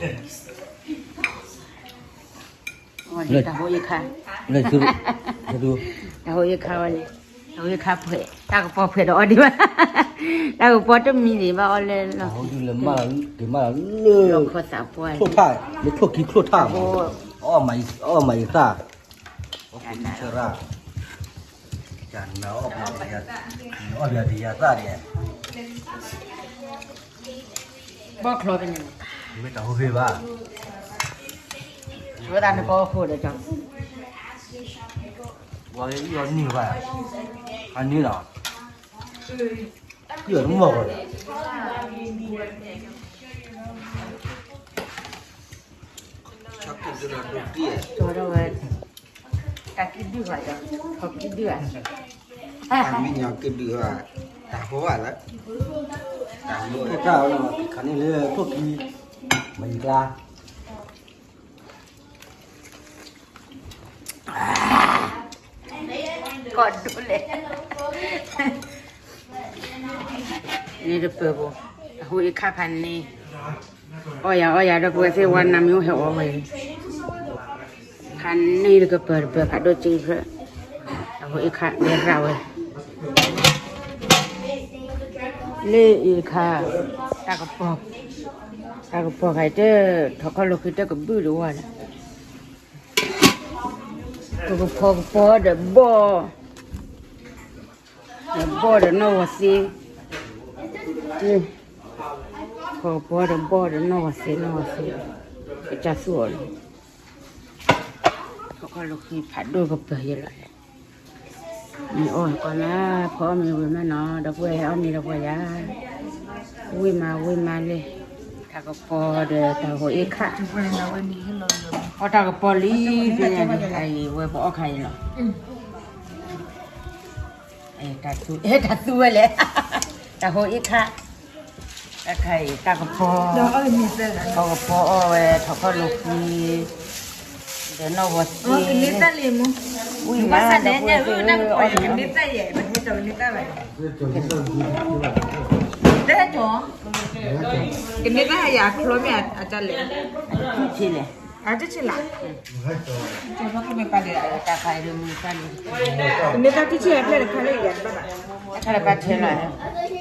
တၢ်ဟိအ့ခါ, တၢ်ဟိအ့ခါဝဲလဲၣ်, တၢ်ဟိအ့ခါဖှဲး, တၢ်ကပီၤဖှဲးဒီးအီၤဒံးဘၣ်, တၢ်ကပီၤတမံၤဒံးဘၣ်အီၤလၢလီၢ်, လၢမၤလီၤ, လၢခိၣ်သးပှၢ်, လၢချိၣ်ခံချိၣ်ထၣ်, အီၣ်မၤယသၣ်, အီၣ်ခံဆၢရၣ်, အီၣ်ဘၣ်ယသၣ်ဒံး, ဘီၣ်ချီဖဲန့ၣ်, မ့ၢ်တၢ်ဟိဖဲဘၣ်, ဝဲဒၣ်နကီၢ်ခိၣ်ဒီးကီ, ဝဲအံၤအီၤန့ၢ်ဘၣ်, အန့ၢ်လီၤ, ကံၢ်အီၤတမီၢ်ဃီဒီး ကီဒဝဲ, တၢ်ကံၢ်ဒုၣ်ဘၣ်ဒီး, ထီၣ်ကံၢ်ဒုၣ်ဧါ, တၢ်မံညီကံၢ်ဒုၣ်ဘၣ်, တၢ်ဟိဘၣ်လၢ, တၢ်ဟိတၢ်ခါန့ၣ်လၢထိၣ်ခံ, မၤယကျါ ကီၢ်ဒိၣ်လဲၣ်, န့ၣ်တပၢၤဘိ, အဟိအ့ခါဖးန့ၣ်, အီၣ်ယၤအီၣ်ယၤဒီပုၢ်ဝဲၢ်သ့ၣ်ဝါနါမ့ၢ်အိၣ်ဟဲအီၣ်ဝဲ, ဖးန့ၣ်တကပၢၤတပၢၤဖးဒိၣ်က့ဖျၢၣ်, အဟိအ့ခါဒဲးရၣ်ဝဲ, လၢအ့ခါ, တၢ်ကပီၤ, တၢ်ကပီၤခါအံၤတ, ထီၣ်ခီၣ်လိာ်ခံတကဘုၣ်ဒီးဝဲဒီး ကကဖီကဖီဒီးဘီၣ်, ဒီးဘီၣ်ဒီးနီၢ်ဝီၤသ့, ဖီကဖီဒီးဘီၣ်ဒီးနီၢ်ဝီၤသ့နီၢ်ဝီၤသ့, ကစၢ်သူၣ်အီၤလီၤ, ထီၣ်ခီၣ်လိာ်ခံဖးဒိၣ်ကပၢၤယဲလီၤ, မ့ၢ်အီၣ်ကီလၢ, ဖီအီၣ်မ့ၤဝံၤမးနီၤ ဒီပုၢ်ဝဲၢ်ဟဲအီၣ်မ့ၤဒီပုၢ်ဝဲၢ်ယၤ, ဝံၣ်မးဝံၣ်မးလံ, တၢ်ကပီၤဒီးတၢ်ဟိအ့ခါ, အီၣ်တၢ်ကပီၤလံ, အံၤဝဲပအီၣ်ခါအံၤလီၤ, တၢ်သူဝဲလဲၣ်, တၢ်ဟိအ့ခါ, တၢ်ခါအံၤတၢ်ကပီၤ, ထီၣ်ကပီၤအီၣ်ဝဲထီၣ်ခီၣ်လိာ်ခံ, ဒီးနီၢ်ဝီၤသ့, ဝံၣ်မးဒီပုၢ်ဝဲၢ်သ့ၣ်ဧၢ, အီၣ်မ့ၤ, ကန့ၢ်တၢ်ဟဲယၤအချီမ့ၢ်အတၢ်လဲၣ်, ထံၣ်လဲၣ်, တၢ်ခါအံၤဒီးမုၢ်တၢ်လံ, ကန့ၢ်တၢ်ထံၣ်ဆံးအပျဲၢ်တခါလၢယၤတဘၣ်ဘၣ်, တၢ်ခါလၢဘၣ်ထဲလီၤ,